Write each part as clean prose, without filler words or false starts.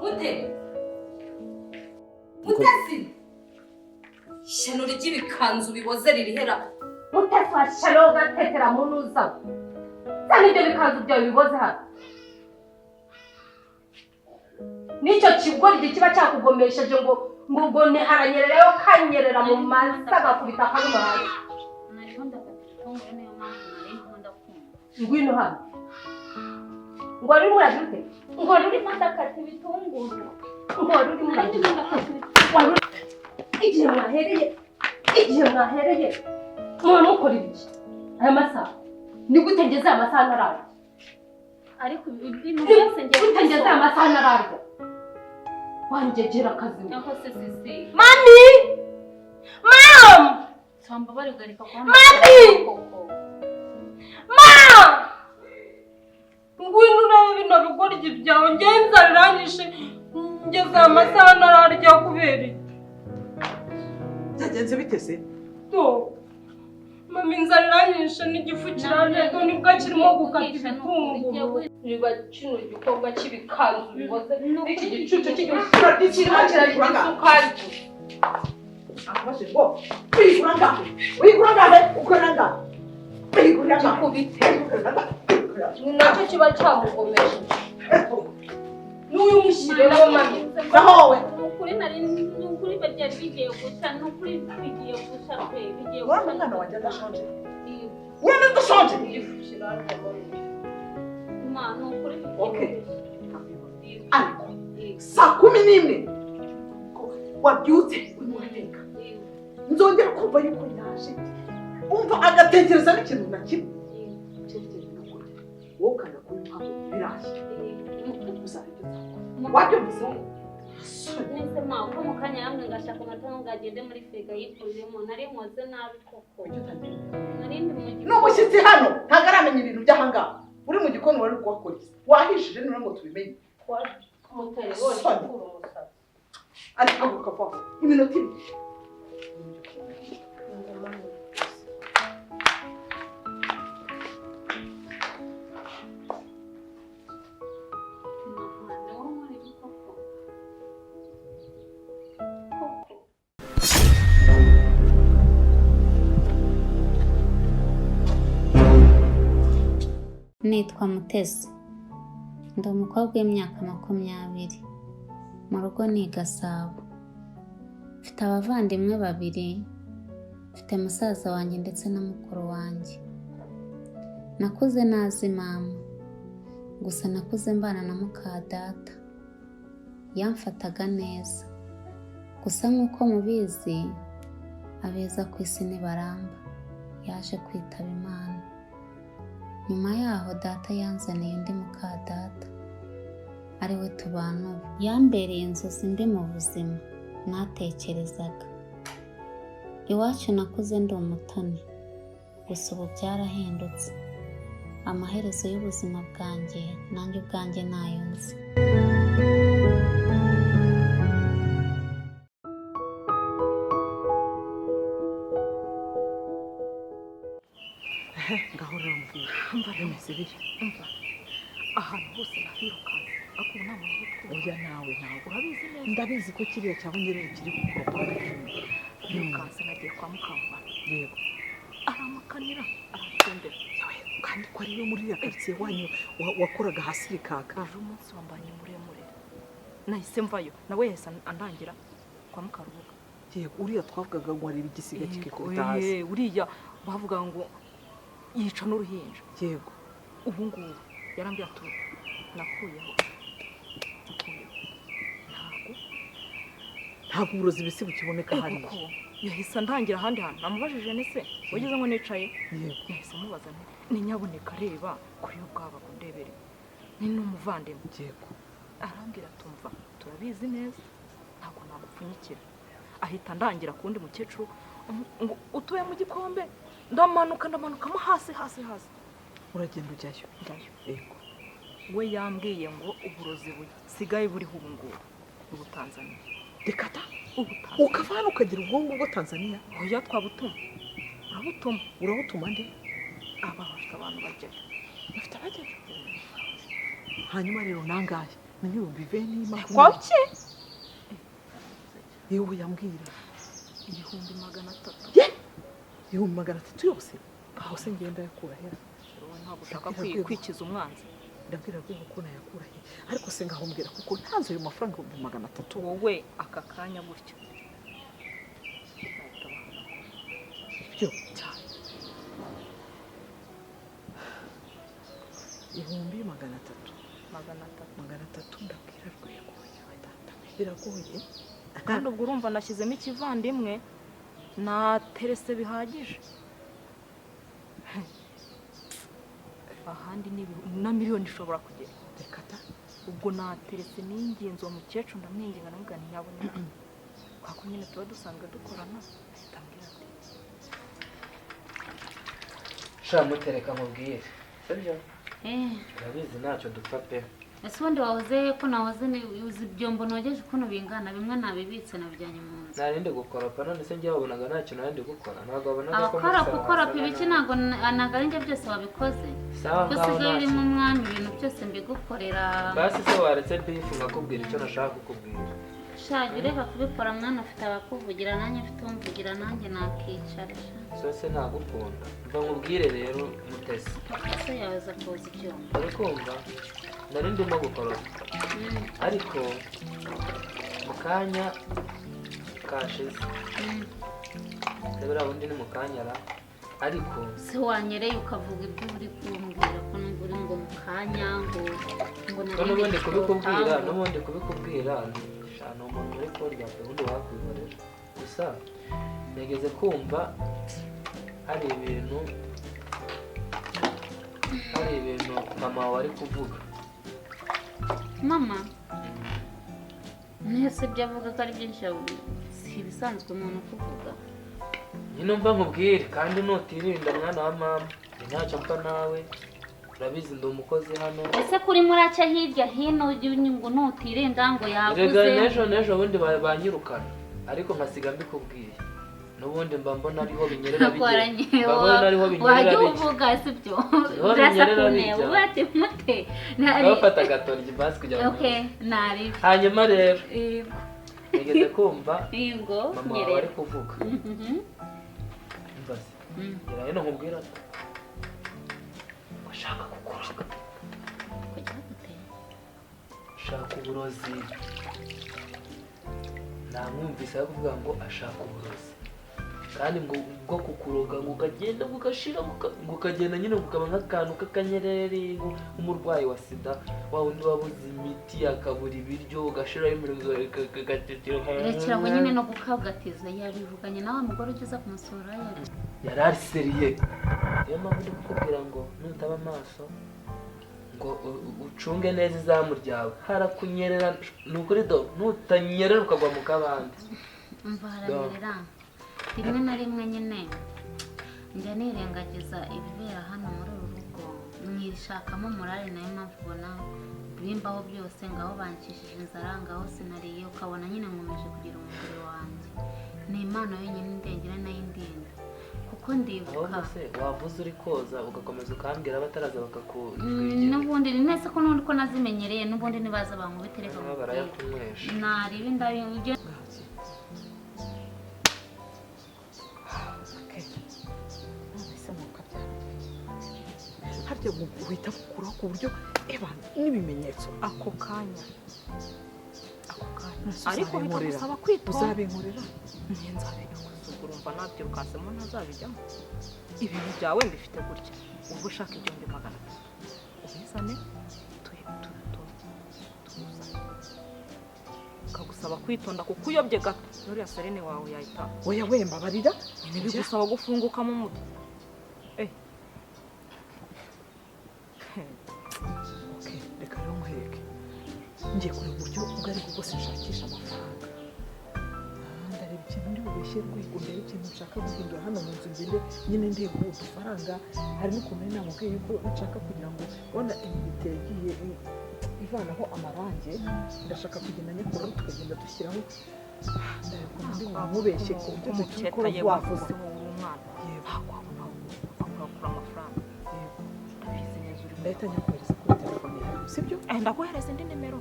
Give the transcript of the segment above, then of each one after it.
Mute, Mutesi, ishyano ry'ibikanzu biboze ririhera. Mutesi wa shyano ugatetera mu ntuza cyane, ibyo bikanzu byawe biboze hano n'icyo kigoryi kiba cyakugomesheje ngo ni haranyererayo kanyerera mu mazi agakubita akabuno hasi. Nariho ndakata ibitunguru, niyo mpamvu nari ndimo ndakumva. Ngwino hano. Ngo wari urimo uragira ute? Ngo wari urimo Ndimo ndakata ibitunguru. Ngo wari urimo Nari uragira ndimo ndakata ibitunguru. Wari igihe mwahereye muba mukora ibiki aya masaha? Ni gute ngeze aya masaha ntararya? Ariko ibintu byose ngiye Gute ngeze aya masaha ntararya? Wangegera akazi we. Nako se sisi. Mami, mam. Samba bari kugarika kwa Mami! koko. Mam, ngwino urebe bino bigoryi byawe. Ngewe inzara iranyishe, ngeze aya masaha ntararya kubera iki? Byagenze bite se? To mama, inzara iranyishe n'igifu kirantego, nibwo kirimo gukata ibitunguru. Niba kino gikorwa cy'ibikanzu biboze n'iki gicucu cy'igifu kirimo kirarya isukari. Akubashe ngo uyigura angahe? Uyigura angahe? Ukorera angahe? Uyigurira angahe? Gikubite. Uyigurira angahe? Uyigurira Ni nacyo kiba cyamugomeje n'uyu mushyiremo, mami. Naho wowe. Ni ukuri nari, ni ukuri byari bigiye gushya, ni ukuri bigiye gushya pe, bigiye Urabona gushya. umwana wanjye adashonje? Urabona adashonje? Igifu kirarya, mami. Ma, ni ukuri bigiye Okay. gushya. Ariko saa 11 wabyutse urimo urateka, nzongera kumva yuko yaje, umva agatekereza n'ikintu na kimwe cyerekeranye no kurya, wowe ukajya kubimuha ibirayi, uzaba ibyo nzakora wabyumvise? Nese ma, ko mu kanya yambwe ngashaka amata ngo agende muri firigo yikuriremo, nari nkoze nabi koko. Ujye utangira. Nari ndi mu gikoni. Ni umushyitsi hano, ntabwo aramenya ibintu by'ahangaha. Uri mu gikoni, wari uri kuhakora iki? Wahishije none ngo tubimenye? Kumutera wose ukura umusatsi. Ariko haguruka vuba, iminota 2. Mama, ni wowe nkora ibi koko koko? Nitwa Mutesi, ndi umukobwa w'imyaka 20, mu rugo ni i Gasabo. Mfite abavandimwe babiri, mfite musaza wanjye ndetse na mukuru wanjye. Nakuze nazi mama, gusa nakuze mbana na muka data. Yamfataga neza, gusa nk'uko mubizi abeza ku isi ntibaramba, yaje kwitaba Imana. Nyuma yaho data yanzaniye undi muka data, ariwe tubana ubu. Yambereye inzozi mbi mu buzima natekerezaga. Iwacu nakuze ndi umutoni, gusa ubu byarahindutse. Amaherezo y'ubuzima bwanjye nanjye ubwanjye ntayo nzi. Ngaho rero mbwira. Umva rero. Bimeze bite? Umva, ahantu hose nahirukanse, ariko ubu nta muntu uri. Oya, nawe nawe. Urabizi neza. Ndabizi ko kiriya cya Bunyerere kiri gukoropa. Yirukanse, nagiye kwa Mukambana. Aramakanira, aransembera. Yawe, kandi ko ariwe muri iriya karitsiye wanyu wakoraga hasi rikaka. Ejo umunsi wambanye muremure, nahise mvayo, nawe yahise andangira kwa Mukarubuga. Yego, uriya twavugaga ngo areba igisiga kikikubita hasi. Uriya bavuga ngo yica n'uruhinja. Ubu ngubu yarambwiye ati nakuyeho, nakuyeho, ntabwo Ntabwo uburozi bisi bukiboneka hariya. Ko yahise andangira ahandi hantu. Namubajije nese wageze ngo nicaye. Yahise amubaza nti ni nyabuneka reba kuri yo bwabaga undebere, ni n'umuvandimwe. Arambwira tumva turabizi neza, ntabwo nagupfunyikira. Ahita andangira ku wundi mukecuru ngo utuye mu gikombe. Ndamanuka, ndamanukamo hasi hasi hasi. Uragenda ujyayo? Njyayo. We yambwiye ngo uburozi busigaye buriho ubu ngubu ubu Tanzania. Reka ta! Ubu Tanzania. Ukava hano ukagira ubwonko bwo Tanzania? Oya, twabutuma, urabutuma. Urabutuma nde? Aba bafite abantu bajyayo. Bafite abajyayo. Hanyuma rero nangahe? Ni nk'ibihumbi bine Kwaki? Yewe yambwira 300,000. Ye! 300,000 yose? Aho se ngenda yakura hera? Wowe ntabwo ushaka kwikiza umwanzi. Ndabwira rwego ko nayakura he? Ariko se ngahombwira kuko ntanze ayo mafaranga 300,000. Wowe aka kanya gutyo. Ibyo cyane. 300,000. 300. 300 ndabwira rwego yawe data. Biragoye. Kandi ubwo urumva nashyizemo ikivandimwe na terese bihagije. Ahandi ni na miliyoni ishobora kugera. Reka ta. Ubwo naterese n'ingenzi uwo mukecuru ndamwinginga ndamubwira nti nyaboneka. Kwa nyine tuba dusanzwe dukorana, ahita ambwira ati sha mutereka mubwire. Sibyo? Urabizi ntacyo dupfa pe. Ese ubundi wahoze ko nahoze uzi ibyombo nogeje ukuntu bingana, bimwe nabibitse nabijyanye mu nzu. Narinde gukoropa none se njye wabonaga nta kintu narindi gukora. Ntabwo wabonaga ko abakora gukoropa ibiki ntabwo ari njye byose wabikoze. Sawa ngaho usigaye urimo umwami ibintu byose mbigukorera. Basi se waretse bifu nkakubwira icyo nashaka kukubwira. Sha jya ureka kubikora mwana, ufite abakuvugira nanjye mfite umvugira nanjye nakicara. Sose ntagukunda. Mva nkubwire rero Mutesi. Se yaza koza ibyombo. Uri kumva? Nari ndimo gukoropa. Ariko mu kanya kashize. Ndabura ubundi ni mu kanya ra. Ariko se wanyereye ukavuga ibyo uri kumbwira ko numva uri ngo mu kanya ngo n'ubundi kubikubwira n'ubundi kubikubwira ni umuntu uri kurya ubundi wakwihorera. Gusa nageze kumva hari ibintu mama wawe ari kuvuga. Mama mwese ibyo avuga ko ari byinshi si ibisanzwe umuntu kuvuga. Nyine umva nkubwire kandi nutirinda mwana wa mama ntacyo mpfa nawe. Urabizi ndi umukozi hano. Ese kuri muraca hirya hino ngo nutirinda ngo yavuze. Rega n'ejo bundi banyirukana ariko nkasiga mbikubwiye. N'ubundi mba mbona ariho binyerera bijya. Mbona ariho binyerera bijya. Wajya uvuga sibyo. Urasa kuneba bati mute. Nari agatoryi basi kugira ngo. Okay, nari. Hanyuma rero. Nigeze kumva. Yego, mama wawe ari kuvuga. Mbase. Ngira hino nkubwira ko ashaka kukuroga. Kugira gute? Ashaka uburozi. Namwumvise ari kuvuga ngo ashaka uburozi. Kandi ngo bwo kukuroga ngo ukagenda ugashira ngo ukagenda nyine ukaba nk'akantu k'akanyereri nk'umurwayi wa sida wa wundi wabuze imiti akabura ibiryo ugashiraho imirimo ikagatitira. Rekera ngo nyine no gukabwatiza yabivuganye nawe mugore ugeze kumusura yari ari seriye. Niyo mpamvu ndi kukubwira ngo nutaba amaso ngo ucunge neza izamu ryawe harakunyerera ni ukuri do nutanyerera ukagwa mu kabande. Umva haranyerera rimwe na rimwe nyine njya nirengagiza ibibera hano muri uru rugo mwishakamo morale, nayo mpamvu ubona bimbaho byose ngaho bancishije inzara ngaho sinariye ukabona nyine nkomeje kugira umubiri wanjye. Ni impano yonyine indengera nayo indinda kuko ndibuka. Se wavuze uri koza ugakomeza ukambwira bataraza bakakutwigira. N'ubundi ni nese ko n'ubundi ko nazimenyereye n'ubundi nibaza bankubitereka barayakunywesha. Naribi ndabyo. Harya uhita gukuraho ku buryo eba n'ibimenyetso ako kanya ariko bikagusaba kwitonda. Uzabinkorera? Njye nzabiguza urumva nabyirukansemo ntazabijyamo. Ibintu byawe mbifite gutya ubwo ushaka 1300 ubizane tuzane. Bikagusaba kwitonda kuko uyobye gato nuriya Serene wawe yahita. Oya we mbabarira. Bigusaba gufungukamo umutwe. Okay, reka rero nkwereke. Ngiye kureba uburyo ubwo aribwo bwose nshakisha amafaranga. Ndareba ikintu ndi bubeshye rwego, ndeba ikintu nshaka guhindura hano mu nzu ngende nyine ndeba udufaranga. Hari n'ukuntu nari namubwiye yuko nshaka kugira ngo ubona imiti yagiye ivanaho amarangi, ndashaka kugenda nyakuraho tukagenda dushyiraho. Ndareba ukuntu ndi bumubeshye ku buryo dukora wavuze. Ntabwo wabona amafaranga. Ndahita nyakohereza kuri telefone yawe. sibyo? Ndaguhereza indi nimero.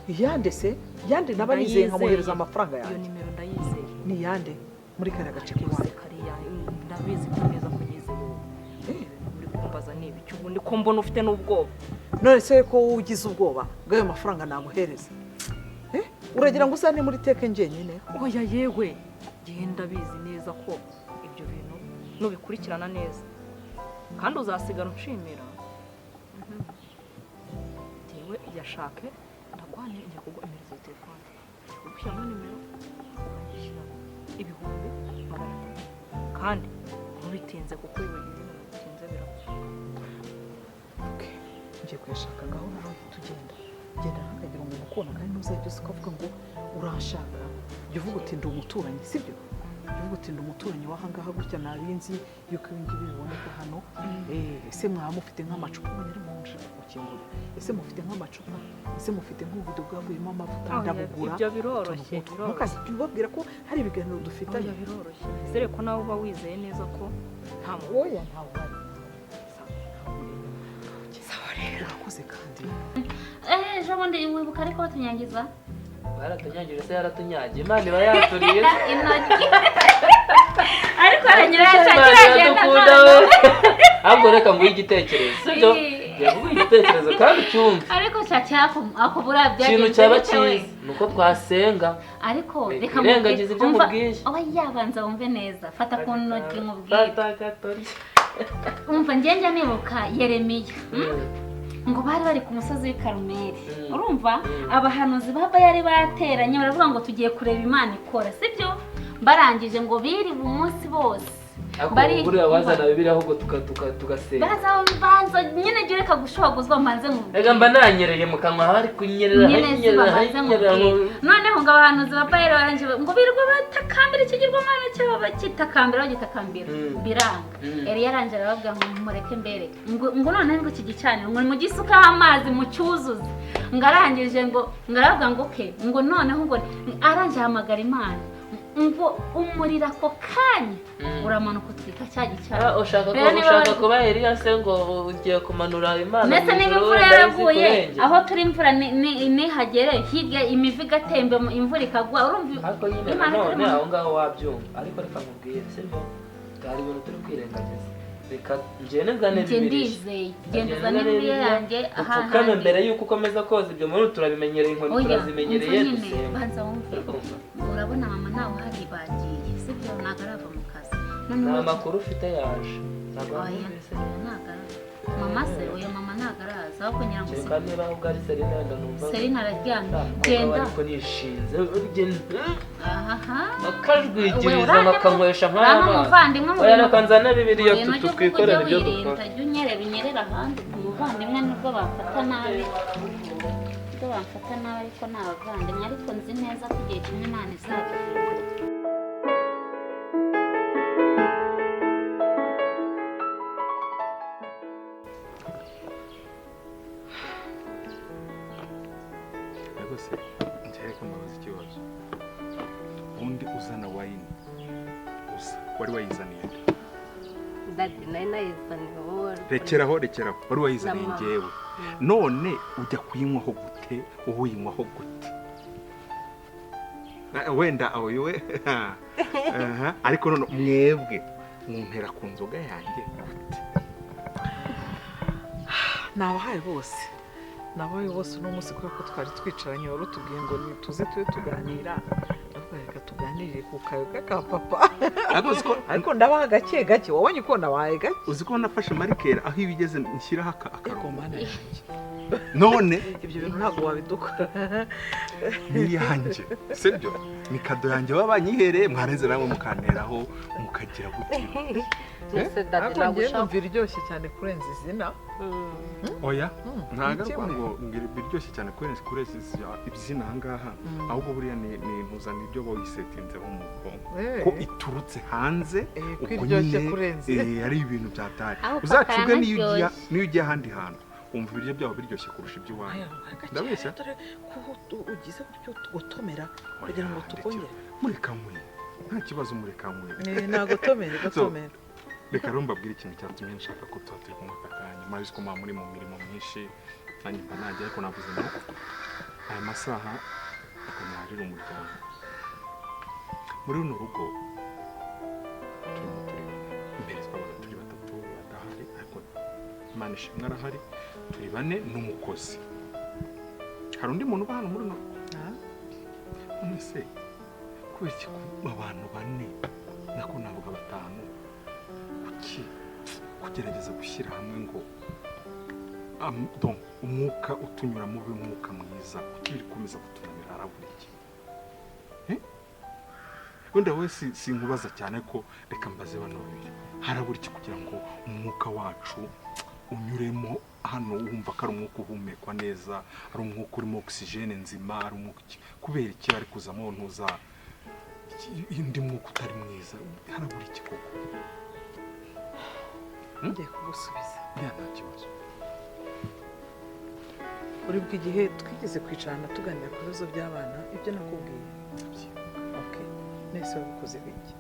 Iyande se? Iyande naba nizeye nkamuhereza amafaranga yanjye. Iyo nimero ndayizeye. Ni iyande muri kariya gace k'iwanyu. Kariya ndabizi ko neza ko nyizeye wowe. Uri kumbaza ni ibiki ubundi ko mbona ufite n'ubwoba. None se ko wowe ugize ubwoba bw'ayo mafaranga naguhereza? Uragira ngo uzane muri teke njyenyine? Oya yewe, genda bizi neza ko ibyo bintu nubikurikirana neza kandi uzasigara unshimira. Yewe yashake ndagwane njya kuguhereza telefone. Ugushyiramo nimero urayishyira 300,000 kandi ntubitinze kuko ibintu bitinze birapfa. Okay, ngiye kuyashaka ngaho nawe tugenda. Genda hakagira umuntu ukubona kandi ntuzajya uzi ko avuga ngo uranshaka. Jya uvuga uti ndi umuturanyi, sibyo? Jya uvuga uti ndi umuturanyi w'ahangaha gutya nabinzi yuko ibi ngibi biboneka hano. Ese mwaba mufite nk'amacupa nyiri mu nje gukingura? Ese mufite nk'amacupa? Ese mufite nk'ububido bwavuyemo amavuta ndabugura? Ibyo biroroshye, biroroshye. Ubabwira ko hari ibiganiro dufitanye. Ibyo biroroshye. Nizere ko nawe uba wizeye neza ko nta muntu. Oya ntawe uhari. Sawa rero. Urakoze kandi. Ejo bundi wibuka ariko batunyangiza? Baratunyangije se yaratunyagiye. Imana iba yaturiye. Intoki. Ariko aranyura yashakira. Ahubwo reka nguhe igitekerezo, sibyo? Ngiye kuguha igitekerezo kandi ucyumve. Ariko shakira ako buriya byagenze. Ikintu cyaba cyiza ni uko twasenga. Ariko reka mubwire, ibyo mubwiye. Oya yabanza wumve neza. Fata ku ntoki nkubwire. Umva njye nibuka Yeremiya. Ngo bari bari ku musozi w'i Karumeli. Urumva abahanuzi ba Bayali bateranye baravuga ngo tugiye kureba Imana ikora, sibyo? Barangije ngo biri umunsi bose. Bari buriya wazana Bibiliya ahubwo tugasenga. Baza nyine jya ureka gushogozwa mbanze nkubwire. Reka mba nanyereye mu kanwa hari kunyerera hanyerera. Noneho ngo abahanuzi ba Bayali barangije ngo birirwa batakambira ikigirwamana cyabo bakitakambira bagitakambira biranga. Eliya yarangije arababwira ngo mureke mbereke. Ngo noneho ngo iki gicaniro ngo mugisukaho amazi mucyuzuze. Ngo arangije ngo arababwira ngo okay, ngo noneho ngo arangije ahamagara Imana. Ngo umurira ako kanya uramanuka utwika cya gicaniro. Ushaka kuba Eliya se ngo ugiye kumanura Imana? Ndetse niba imvura yaraguye aho turi imvura nihagere hirya imivu igatemba imvura ikagwa urumva. Ariko nyine none aho ngaho wabyumva. Ariko reka nkubwire, sibyo? Hari ibintu turi kwirengagiza. Reka ngende nzane Bibiliya. Ndizeye. Genda uzane Bibiliya yanjye aha. Upfukame mbere yuko ukomeza koza ibyo muri turabimenyereye, inkoni turazimenyereye dusenga. Banza wumve. Urabona mama nawe uhari bagiye, sibyo? Ntabwo arava mu kazi. Nta makuru ufite yaje. Ntabwo Mama se oya mama ntabwo araza ahubwo ngira ngo reka niba ahubwo ari Serena wenda numva Serena araryamye. Genda. Ariko nishinze genda. Ahaha. Akajwigiriza bakanywesha nk'aya mazi. Umuvandimwe mu Oya reka nzane Bibiliya twikorere ibyo dukora. Jya unyerera unyerera ahandi ku muvandimwe nubwo bamfata nabi. Nubwo bamfata nabi ariko ni abavandimwe, ariko nzi neza ko igihe kimwe Imana izabihindura. Ubundi uzana wayini usa wari wayizaniye Daddy nari nayizaniye wowe. Rekeraho wari wayizaniye njyewe. None ujya kuyinywaho gute? Wowe uyinywaho gute? Wenda aho we ariko none mwebwe mumpera ku nzoga yanjye gute? Nabahaye bose. Nabaye bose uno munsi kubera ko twari twicaranye wari utubwiye ngo tuze tube tuganira. Reka tuganirire ku kayoga ka papa. Ariko ndabaha gake gake, wabonye uko nabahaye gake. Uzi ko nafashe marikera aho ibigeze nshyiraho akarongo. None ibyo bintu ntabwo wabidukora. Ni yanjye, sibyo? Ni kado yanjye baba banyihereye mwareze namwe mukanteraho mukagira gutyo. Ariko njyewe numva iryoshye cyane kurenza izina. Oya, ntabwo ngo biryoshye cyane kurenza izina aha ngaha, ahubwo buriya ni ntuzana ibyo bayisetinzeho mu bwonko ko iturutse hanze, ubwo nyine ari ibintu byatari. Uzacubwe niyo ujya ahandi hantu wumva ibiryo byabo biryoshye kurusha iby'iwanyu. Ndabeshya? Ko ugize gutyo gutomera kugira ngo tukongere. Mureka nkwe, nta kibazo mureka nkwe. Ntagotomere, gotomera. Reka rero mbabwire ikintu cyatumye nshaka ko tuba turi kumwe aka kanya. Murabizi ko muba muri mu mirimo myinshi, nanjye mba najya, ariko navuze ngo aya masaha akanyaharira umuryango. Muri runo rugo turimo turi bane. Mbere twabaga turi batatu, badahari, ariko Imana ishimwe arahari. Turi bane n'umukozi. Hari undi muntu uba hano muri runo rugo? None se kubera iki abantu bane, nako navuga batanu, kuki kugerageza gushyira hamwe ngo donc umwuka utunyuramo ube umwuka mwiza, kuki biri gukomeza kutunanira? Harabura iki? Wenda wowe sinkubaza cyane, ko reka mbaze bano babiri. Harabura iki kugira ngo umwuka wacu unyuremo hano, wumva ko ari umwuka uhumekwa neza, ari umwuka urimo oxygène nzima, ari umwuka iki? Kubera iki ari kuzamo ntuza undi mwuka utari mwiza? Harabura iki koko? Ngiye kugusubiza. Ya, nta kibazo. Uribuka igihe twigeze kwicarana tuganira ku bibazo by'abana, ibyo nakubwiye? Okay, nese wabikoze biki?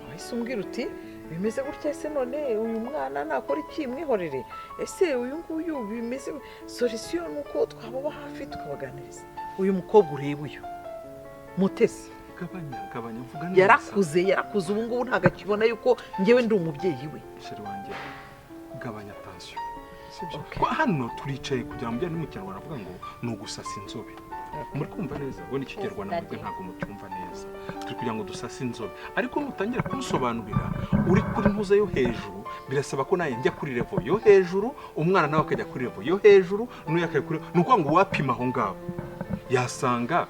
Wahise umbwira uti bimeze gutya. Ese none uyu mwana nakora iki? Mwihorere? Ese uyu nguyu bimeze? Solution ni uko twababa hafi, tukabaganiriza. Uyu mukobwa ureba, uyu Mutesi, Gabanya, gabanya, mvuga neza. yarakuze, yarakuze. Ubu ngubu ntabwo akibona yuko ngewe ndi umubyeyi we. Chéri wanjye, gabanya tension, sibyo? Okay. Ko hano turicaye kugira ngo mujyane mu Kinyarwanda avuga ngo ni ugusasa inzobe. Muri kumva neza? We n'Ikinyarwanda mwebwe ntabwo mucyumva neza. Turi kugira ngo dusase inzobe, ariko nutangira kunsobanurira uri kuri ntuza yo hejuru, birasaba ko nanjye njya kuri level yo hejuru, umwana nawe akajya kuri level yo hejuru, n'uyu akajya kuri. Ni ukuvuga ngo uwapima aho ngaho yasanga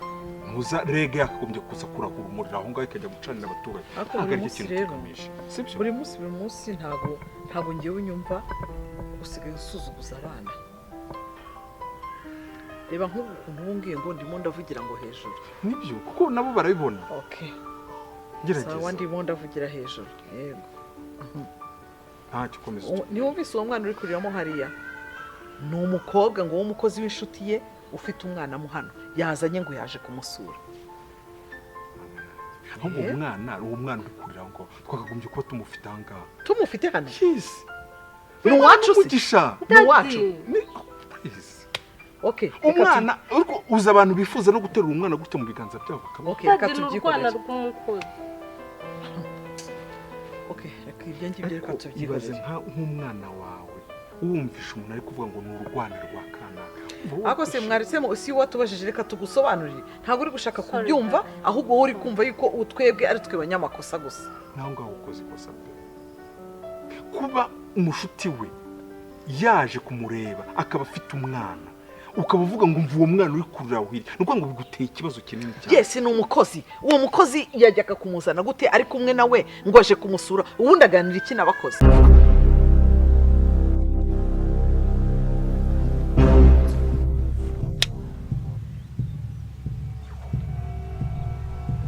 ntuza rege yakagombye kuza kurahura umuriro aho ngaho, ikajya gucanira abaturage. Ariko Ntabwo buri aricyo munsi kintu rero, tugamije, sibyo? buri munsi, buri munsi, ntabwo ngewe unyumva. Usigaye usuzuguza abana. Reba nk'ubu ukuntu umbwiye ngo ndimo ndavugira ngo hejuru. Nibyo, kuko nabo barabibona. Okay. Gerageza. Sawa, ndimo ndavugira hejuru, yego. Ntacyo, komeza. Ntiwumvise uwo mwana uri kuriramo hariya? Ni umukobwa ngo w'umukozi w'inshuti ye ufite umwana mo hano, yazanye ngo yaje kumusura. Ahubwo uwo mwana uri kurira ngo twakagombye kuba tumufite aha ngaha. Tumufite hano? Yes. Ni uwacu se? Umugisha. Ni uwacu? Ni please. Okay, reka Umwana, ariko uzi abantu bifuza no guterura umwana gutya mu biganza byabo bakaba Okay, reka Daddy, ni urwana tubyikorere. rw'umukozi. Okay, reka ibyo ngibyo, reka Ariko ibaze tubyikorere. nk'umwana wawe wumvisha umuntu ari kuvuga ngo ni urwana rwa kanaka. Uba Ariko se wakishimye. mwaritsemo si watubajije? Reka tugusobanurire. Ntabwo uri gushaka Sorry, kubyumva, ahubwo wowe uri kumva yuko twebwe ari twe banyamakosa gusa. Naho ngaho ukoze ikosa pe. Kuba umushuti we yaje kumureba akaba afite umwana, ukaba uvuga ngo mva uwo mwana uri kurira aho hirya, ni ukuvuga ngo biguteye ikibazo kinini cyane. Yes, ni umukozi. Uwo mukozi yajyaga kumuzana gute ari kumwe nawe ngo aje kumusura? Ubundi aganira iki n'abakozi?